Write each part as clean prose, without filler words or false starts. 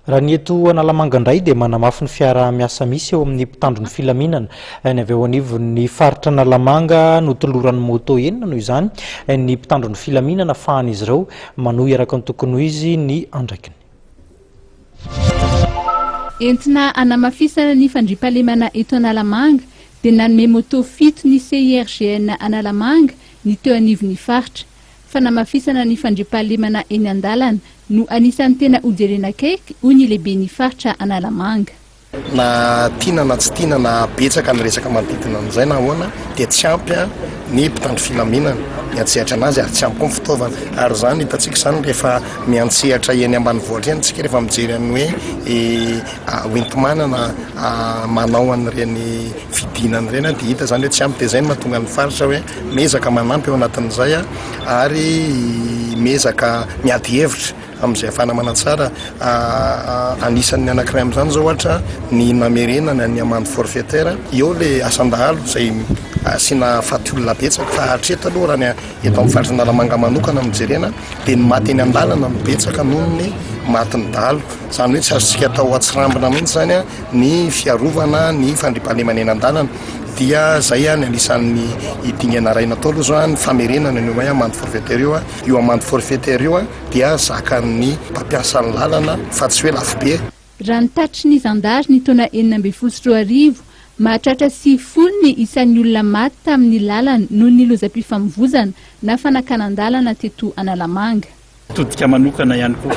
Raha ny eto Analamanga indray dia manamafy ny fiaraha-miasa misy eo amin'ny mpitandro ny filaminana ny avy eo anivon'ny faritra Analamanga. Notolorany moto enina noho izany ny mpitandro ny filaminana afahan'izy ireo manohy araka ny tokony ho izy ny andraikiny. Entina hanamafisana ny fandriampahalemana eto Analamanga dia nanome moto fito ny CIRGN Analamanga ny teo anivon'ny faritra. Fanamafisana ny fandriampahalemana eny an-dalana no anisan'ny tena hojerena akaiky, hoy ny lehiben'ny faritra Analamanga. Na tiana na tsy tiana na betsaka ny resaka manodidina an'izay na ahoana dia tsy ampy ny mpitandro filaminana miantsehatra anazy ary tsy ampy koa ny fitaovana. Ary izany hitantsika izany rehefa miantsehatra eny ambanivohitra eny isika rehefa mijery an'ny hoe hoenti-manana manao an'ireny fidinana ireny dia hita izany hoe tsy ampy dia izay no mahatonga ny faritra hoe Miezaka manampy ao anatin'izay ary miezaka miady hevitra amin'izay ahafahana manatsara. Anisan'ny anankiray amin'izany izao ohatra ny namerenana ny amende forfaitaire. Eo ilay asan-dahalo izay asiana faty olona betsaka fa hatreto aloha raha ny eto amin'ny faritra Analamanga manokana no jerena dia ny maty eny an-dalana no betsaka noho ny matin'ny dahalo. Izany hoe tsy azontsika atao atsirambina mihitsy izany ny fiarovana ny fandriampahalemana eny an-dalana. Dia zay ny anisan'ny dingana iray natao aloha zao ny famerenana an'io hoe amende forfaitaire io. Io amende forfaitaire io dia zakan'ny mpampiasa ny lalana fa tsy hoe lafo be. Raha ny tatitry ny zandary ny taona 2016, mahatratra 90 ny isan'ny olona maty tamin'ny lalana noho ny lozam-pifamoivozana na fanakanan-dalana teto Analamanga. Todika manokana ihany koa,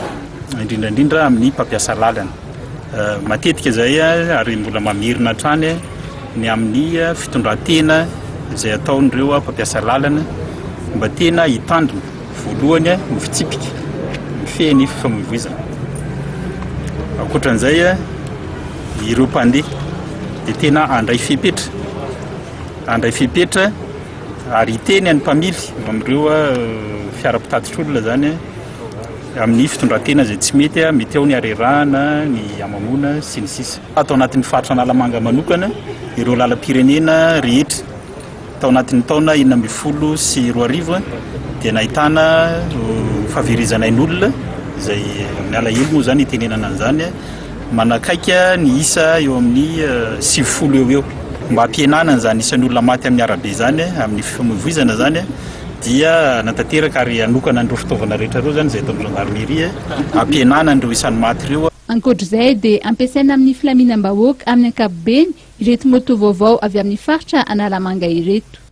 indrindra indrindra amin'ny mpampiasa lalana. Matetika izay ary mbola mamerina hatrany ny amin'ny fitondran-tena izay ataon'ireo mpampiasa lalana mba tena hitandrina voalohany ny fitsipika mifehy ny fifamoivoizana. Ankoatran'izay, ireo mpandeha dia tena handray fepetra, handray fepetra Ary hiteny an'ny mpamily amin'ireo fiara mpitatitr'olona izany amin'ny fitondran-tena izay tsy mety, mety ao ny harerahana, ny hamamoana sy ny sisa. Ato anatin'ny faritra Analamanga manokana, ireo lalam-pirenena rehetra tao anatin'ny taona 2016 dia nahitana fahaverezana ain'olona izay amin'ny alahelo moa izany itenenana an'izany. Manakaiky ny isa eo amin'ny 90 eo ho eo. Mba hampihenana an'izany isan'ny olona maty amin'ny arabe izany, amin'ny fifamoivoizana izany, dia hanatanteraka ary hanokana an'ireo fitaovana rehetra ireo izany izay eto amin'ny gendarmerie, hampihenana an'ireo isan'ny maty ireo. Ankoatra izay dia ampiasaina amin'ny filaminam-bahoaka amin'ny ankapobeny ireto moto vaovao avy amin'ny faritra Analamanga ireto.